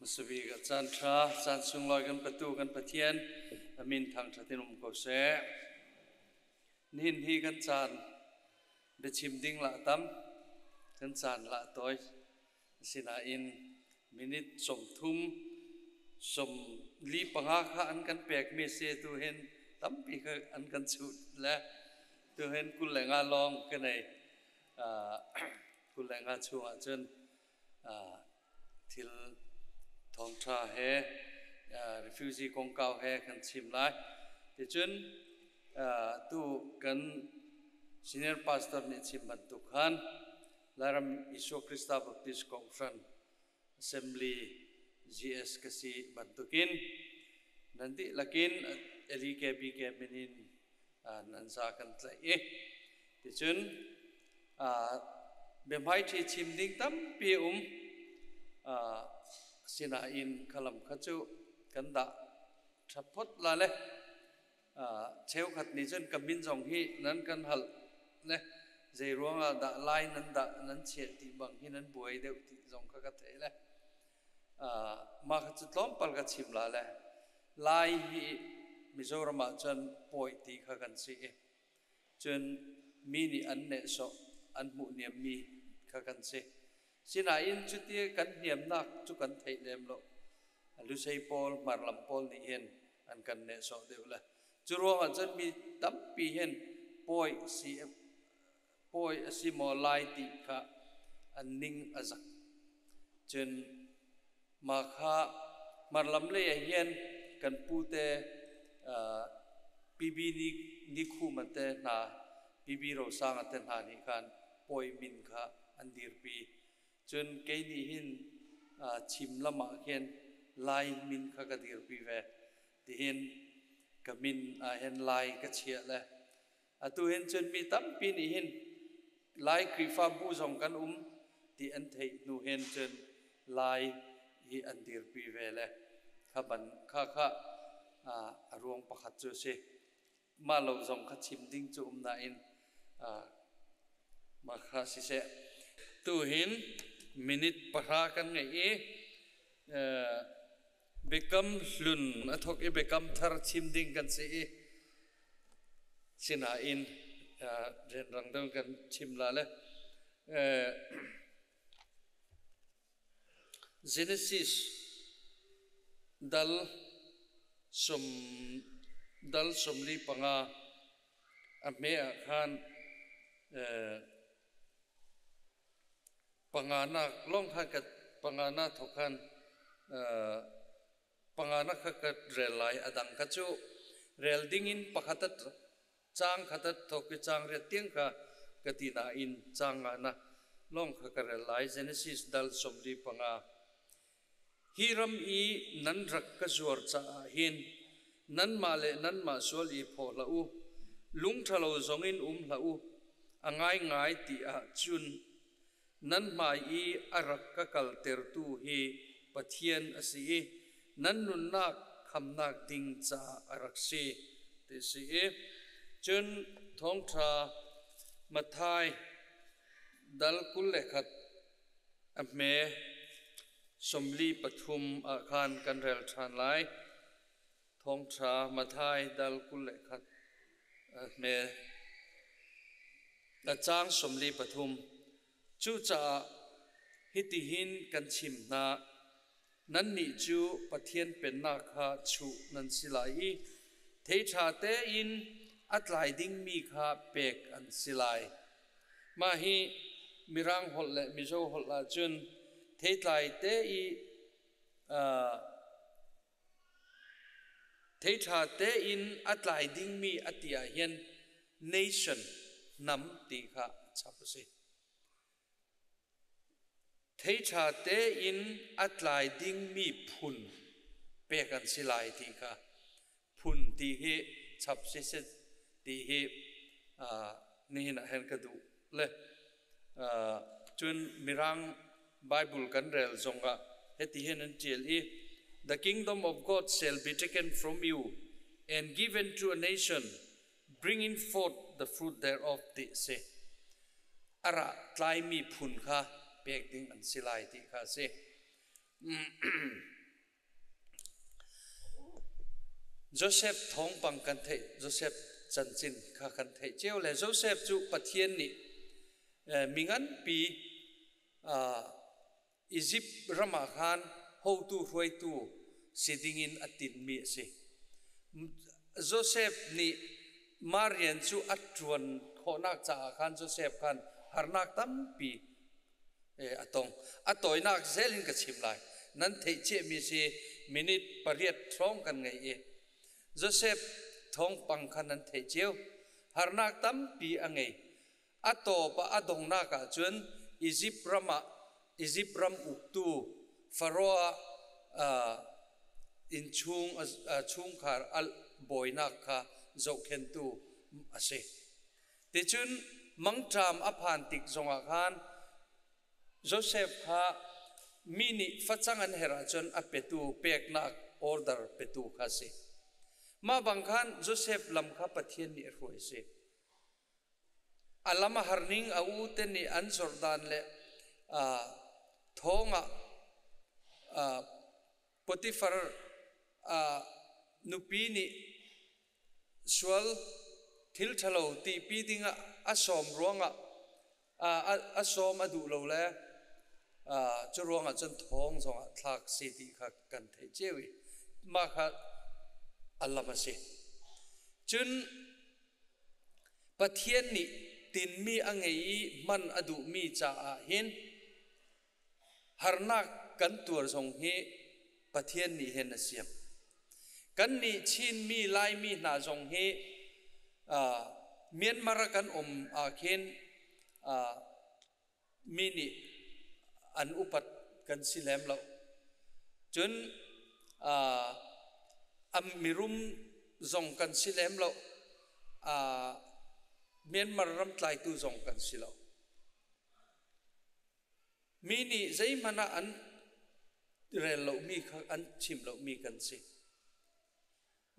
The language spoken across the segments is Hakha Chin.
Hmasabik ah caan ṭha, caan sunglawi kan patu kan Pathian a min thangṭhat in um ko seh. Nihin hi kan caan biachim ding lah tam, kan caan lah tawi. Asinain minute 30, 45 kha an kan pekmi si tu hin tampi kha an kan chuh le tu hin 25 lawng ka nei. 25 chung ahcun thil thawngṭha he refugee kongkau he kan chim lai. Ticun tu kan senior pastor nih chim bantuk khan Lairam Isua Krista Baptist Conference Assembly GS ka si bantukin nan dihlak in LEKBK min in nan za kan tlaih i ticun biahmaiṭhi chim ding tampi a um. Sinain khalam kha cu kan dah ṭha phot la le cheukhat nih cun ka min zong hi nan kan hal le zei ruangah dah lai nan dah nan chiah ti bang hi nan buai deuh ti zong kha ka theih le mah kha cu tlawmpal ka chim la le Lai hi Mizoram ah cun pawi ti kha kan si i cun mi nih an nehsawh an hmuh niammi kha kan si. Sinain cuti kan niamnak cu kan theih lem lo. Lusei pawl, Hmarlam pawl nih hin an kan nehsawh deuh le cu ruangah cun mi tampi hin pawi si pawi a si maw lai ti kha an ning a zak. Cun mah kha Hmarlam lei ah hin kan pute PB Nikhuma te hna, PB Rosanga te hna nih khan pawi min kha an dirpi. Cun kei nih hin chim lam ah khin Lai min kha ka dirpi ve. Tihin ka min ah hin Lai ka chiah le atu hin cun mi tampi nih hin Lai Khrihfabu zong kan um ti an theih hnu hin cun Lai hi an dirpi ve le kha ban kha kha a ruang pakhat cu a si. Mah lo zong kha chim ding cu um nain mah kha siseh. Tu hin minute 10 kan ngeih i Biakam hlun a thawk i biakam thar chim ding kan si i sinain rianrang deuh kan chim la le Genesis dal sum dal 45 a hme ah khan Panganak lawng khan ka panganak thawk khan panganak kha ka rel lai. A dang kha cu rel ding in pakhat a caang khat a thawk i caang riat tiang kha ka ti nain caang nganak lawng kha ka rel lai. Genesis dal 45. Hi ram i nan rak ka zuar caah hin nanmah le nanmah sual i phaw hlah u, lung ṭhalo zongin um hlah u. A ngaingai ti ahcun nan hmai i a rak ka kaltertu hi Pathian a si i nan nunnak khamnak ding caah a rak si, ti a si i cun Thawngṭha Matthai dal 21 A hme 43 ah khan kan rel ṭhan lai. Thawngṭha Matthai dal 21 a hme a caang 43. Cucaah hitihin kan chim hna, nannih cu Pathian Pennak kha chuh nan si lai i thei ṭha tein a tlai dingmi kha pek an si lai. Mah hi Mirang holh le Mizo holh ahcun theitlai te i theiṭha tein a tlai dingmi a ti ahhin nation hnam ti kha chap a si. Theiṭha tein a tlai dingmi phun pek an si lai ti kha phun ti hi chap siseh ti hi nihin ah hin ka duh le cun Mirang Bible kan rel zongah hiti hin an ṭial i The kingdom of God shall be taken from you and given to a nation bringing forth the fruit thereof ti a si. A ra tlaimi phun kha pek ding an si lai ti kha a si. Joseph thawngpang kan theih, Joseph cancin kha kan theih cio le Joseph cu Pathian nih mi nganpi Izipt ram ah khan hotu hruaitu si dingin a tinhmi a si. Joseph nih mah rian cu a ṭuan khawhnak caah khan Joseph khan harnak tampi a tong. A tawinak zel in ka chim lai. Nan theih ciami si minute pariat hrawng kan ngei i Joseph thawngpang kha nan theih cio. Harnak tampi a ngei. A tawp ah a donghnak ah cun Izipt ram ah Izipt ram uktu Faraoh innchung chungkhar alh bawinak kha zohkhenhtu a si. Ticun mangṭam a phan tik zongah khan Josef kha mi nih facang an herh ahcun a petu peknak order petu kha a si. Mah bang khan Josef lam kha Pathian nih a hruai a si. A lam a har ning a ute nih an Jordan le thong ah Potifar nupi nih sual thil ṭhalo tihpi dingah a sawm ruangah a sawm a duh lo le cu ruangah cun thong zongah thlak si ti kha kan theih cio i mah kha a lam a si. Cun Pathian nih tinhmi a ngei i hman a duhmi caah hin harnak kan tuar zong hi Pathian nih hin a siam. Kannih Chinmi Laimi hna zong hi Myanmar ah kan um ah khin mi nih an upat kan si lem lo. Cun a mirum zong kan si lem lo. Myanmar ram tlaitu zong kan si lo. Mi nih zeihmanh ah an rel lomi kha an chim lomi kan si.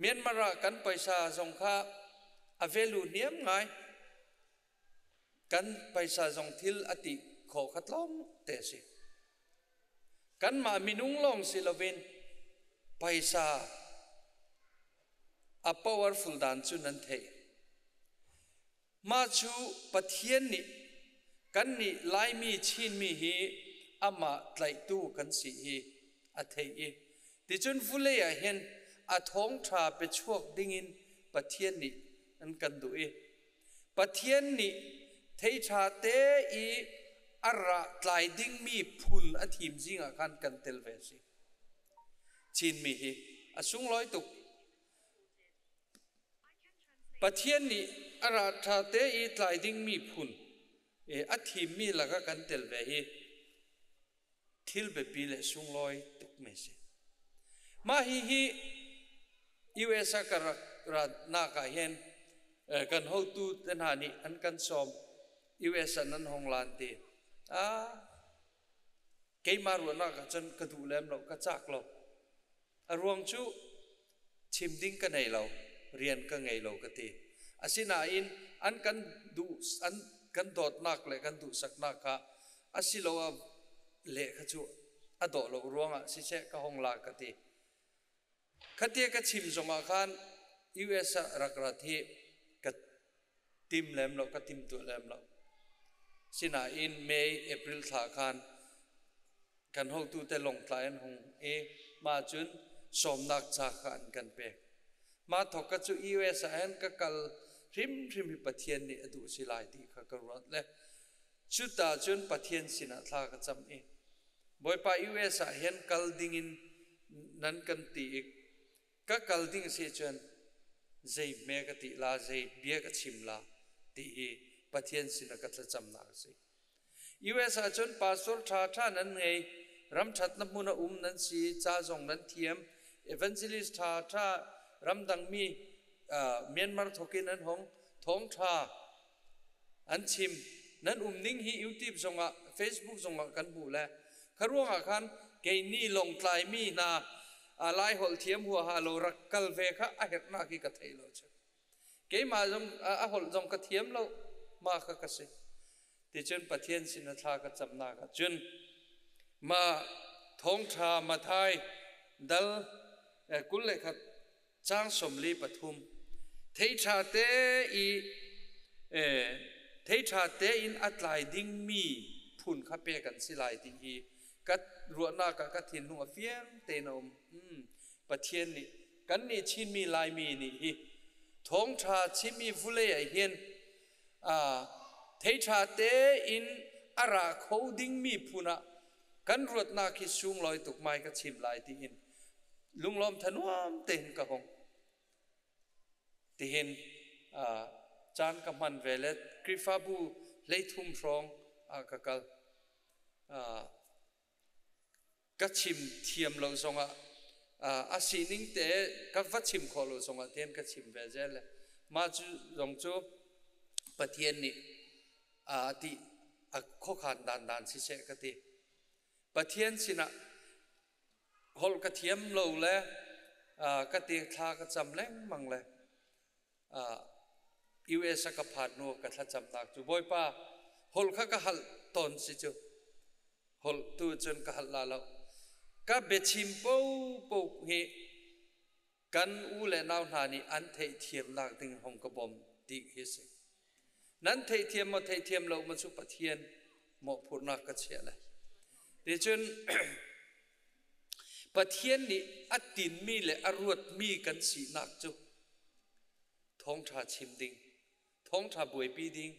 Myanmar ah kan paisa zong kha a value niam ngai. Kan paisa zong thil a ti khawh kha tlawm te a si. Kanmah minung lawng si loin paisa a powerful dan cu nan theih. Mah cu Pathian nih kannih Laimi Chinmi hi amah tlaihtu kan si hi a theih i ticun vulei ah hin a thawngṭha pechuak dingin Pathian nih an kan duh i Pathian nih theiṭha te i a ra tlai dingmi phun a thim zingah khan kan tel ve a si. Chinmi hi a sunglawi tuk. Pathian nih a ra ṭha te i tlai dingmi phun a thimmi lakah kan tel ve hi thil biapi le sunglawi tukmi a si. Mah hihi US ah ka rak ratnak ah hin kan hotu te hna nih an kan sawm US ah nan hong lan ti. Ah, keimah ruahnak ah cun ka duh lem lo, ka cak lo. A ruang cu chim ding ka nei lo, rian ka ngei lo ka ti. Asinain an kan duh an kan dawtnak le kan duhsaknak kha asiloah le kha cu a dawh lo ruangah siseh ka hong la ka ti. Khatia ka chim zongah khan US ah rak rat hi ka tim lem lo, ka tim tuah lem lo. Sinain May, April thla khan kan hotu te longtlai an hung i mah cun sawmnak ca kha an kan pek. Mah thawk ka cu US ah hin ka kal hrimhrim hi Pathian nih a duh si lai ti kha ka ruat le cuta cun Pathian sinah thla ka cam i Bawipa US ah hin kal dingin nan kan ti i ka kal ding si cun zei hme ka ti la zei bia ka chim la ti hi Pathian sinah ka thlacamnak a si. US ahcun pastor ṭha ṭha nan ngei, ramṭhatnak hmun a um nan si, ca zong nan thiam, evangelist ṭha ṭha ramdangmi Myanmar thawk in an hong, thawngṭha an chim. Nan um ning hi YouTube zongah, Facebook zongah kan hmuh le kha ruangah khan kei nih lawngtlai mi hna Lai holh thiam huaha lo rak kal ve kha a herhnak hi ka thei lo cu. Keimah zong a holh zong ka thiam lo ma kha ka si. Ticun Pathian sin a thla ka camnak ah cun ma thawngṭha Mathai dal 21 Caang 43. Thei ṭha te i thei ṭha tein a tlai dingmi phun kha pek an si lai ti hi ka ruahnak ah ka thinlung a fiang tein a um. Pathian nih kannih Chinmi Laimi nih hi thawngṭha chimmi vulei ah hin thei ṭha tein a ra kho dingmi phun ah kan ruatnak hi sunglawi tuk mai ka chim lai tiin lunglawm thanuam tein ka hong. Tihin caan ka hman ve le Khrihfabu 33 hrawng ah ka kal. Ka chim thiam lo zongah a sining te ka va chim khawh lo zongah tian ka chim ve zel le mah cu zong cu Pathian nih a ti a khuakhan dan dan siseh ka ti. Pathian sinah holh ka thiam lo le ka ti thla ka cam lengmang le US a ka phan hnu ka thlacamnak cu Bawipa holh kha ka halh tawn si cu holh tu cun ka halh la lo ka biachim popo hi kan u le nau hna nih an theihthiamnak ding hong ka bawm ti hi si. Nan theihthiam maw theihthiam lo maw cu Pathian mawhphurhnak ka chiah le. Ticun Pathian nih a tinmi le a ruatmi kan sinak cu thawngṭha chim ding, thawngṭha buaipi ding,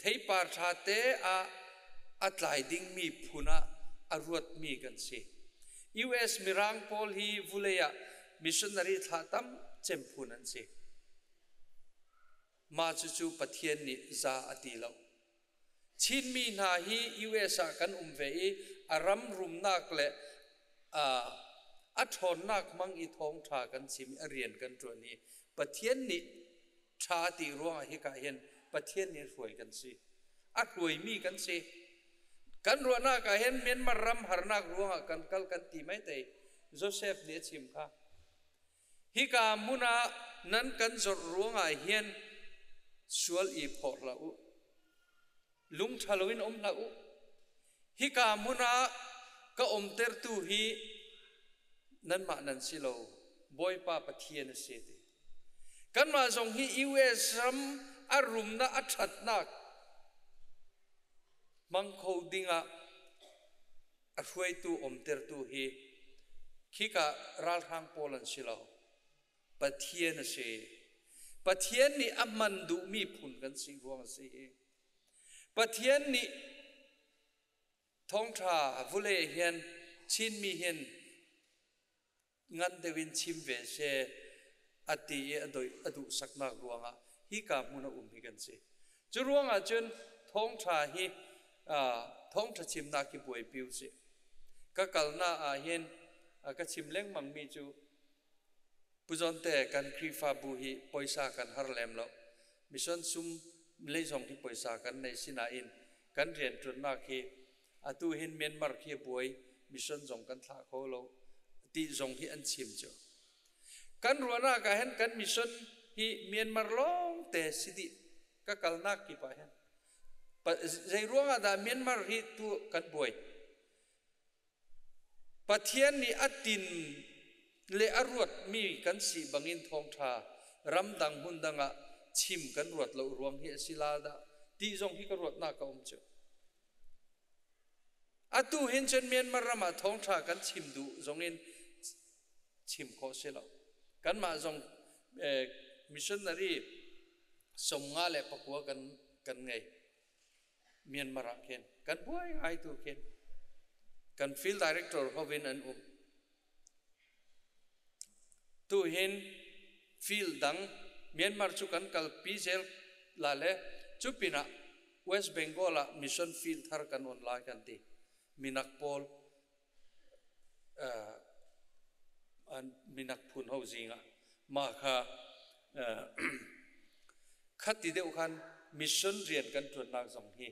Theipar ṭha te ah a tlai dingmi phun ah a ruatmi kan si. US Mirang pawl hi vulei ah missionary thlah tam cem phun an si. Mah cucu Pathian nih za a ti lo. Chinmi hna hi US ah kan um ve i a ram rumnak le a ṭhawnnak hmang i thawngṭha kan chim i a rian kan ṭuan i Pathian nih ṭha ti ruangah hika hin Pathian nih hruai kan si. A hruaimi kan si. Kan ruahnak ah hin Myanmar ram harnak ruangah kan kal kan ti mai te. Joseph nih a chim kha. Hika hmun ah nan kan zorh ruangah hin sual i phawh hlah u. Lung ṭha loin um hlah u. Hika hmun ah ka umtertu hi nanmah nan si lo, Bawipa Pathian a si ti. Kanmah zong hi US ram a rumnak a ṭhatnak hmang kho dingah a hruaitu umtertu hi khika ralhrang pawl an si lo. Pathian a si. Pathian nih a hman duhmi phun kan si ruang a si. Pathian nih thawngṭha vulei hin Chinmi hin ngan deuh in chim ve she a ti i a doih a duhsaknak ruangah hika hmun a um hi kan si. Cu ruangah cun thawngṭha hi thawngṭha chimnak hi buaipi usih. Ka kalnak ah hin ka chim lengmangmi cu Pu Zawnte, kan Khrihfabu hi poisa kan har lem lo. Mission sum lei zong hi poisa kan nei sinain kan rianṭuannak hi atu hin Myanmar khi a buai, mission zong kan thlah kho lo ti zong hi an chim cu. Kan ruahnak ah hin kan mission hi Myanmar lawng te si dih ka kalnak kip ah hin. Zei ruangah dah Myanmar hi tu kan buai? Pathian nih a tin le a ruatmi kan si bangin thawngṭha ramdang hmundang ah chim kan ruat lo ruang hi a si la dah ti zong hi ka ruatnak a um cu. Atu hin cun Myanmar ram ah thawngṭha kan chim duh zongin chim khawh si lo. Kanmah zong missionary 59 kan ngei. Myanmar ah khin kan buai ngai tu khin kan field director hovin an um tu hin field dang Myanmar cu kan kalpi zel la le cu pinah West Bengal ah mission field thar kan on lai kan ti minak pawl minak phun ho zingah mah kha khati deuh khan mission rian kan ṭuannak zong hi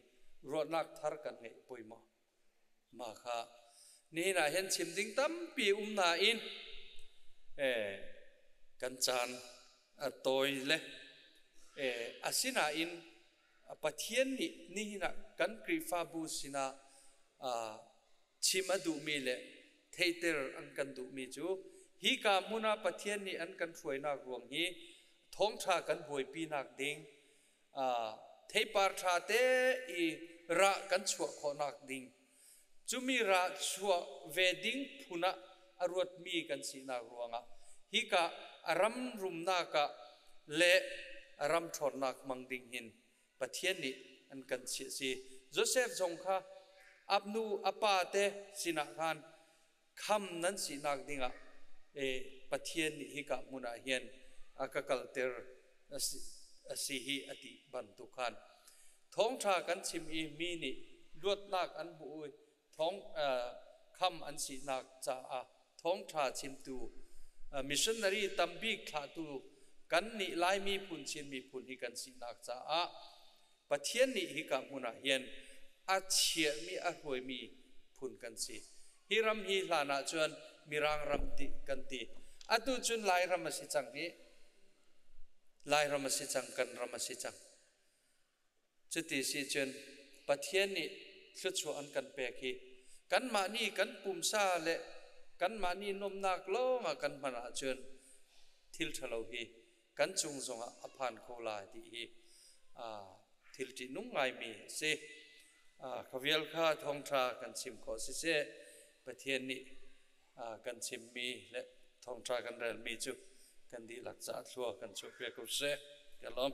ruahnak thar kan ngeih poi maw mah kha nihin ah hin chim ding tampi um nain kan caan a tawi le asinain Pathian nih nihin ah kan Khrihfabu sinah chim a duhmi le theihter an kan duhmi cu Hi ka hmun ah Pathian nih an kan hruainak ruang hi thawngṭha kan buaipinak ding, theipar ṭha te i rah kan chuah khawhnak ding, cumi rah chuah ve ding phun ah a ruatmi kan sinak ruangah hika a ram rumnak ah le a ram ṭhawnnak hmang ding hin Pathian nih an kan chiah si. Joseph zong kha apnu a pa te sinah khan kham nan sinak dingah Pathian nih hika hmun ah hin a ka kalter a si hi a ti bantuk khan thawngṭha kan chim i mi nih luatnak an hmuh i thawng kham an sinak caah thawngṭha chimtu missionary tambik thlahtu kan nih Lai miphun Chin miphun hi kan sinak caah Pathian nih hika hmun ah hin a chiahmi a hruaimi phun kan si. Hi ram hi hlan ah cun Mirang ram ti kan ti. Atu cun Lairam a si cang hi. Lairam a si cang, kan ram a si cang. Cuti si cun Pathian nih thluachuah an kan pek hi kanmah nih kan pumsa le kanmah nih nuamnak lawng ah kan hman ahcun thil ṭhalo hi kan cung zongah a phan kho lai ti hi thil ṭihnung ngaimi a si. Kha vial kha thawngṭha kan chim khawh siseh Pathian nih kan chimmi le thawngṭha kan relmi cu kan dihlak caah thlua kan chuahpiak ko seh. Ka lawm.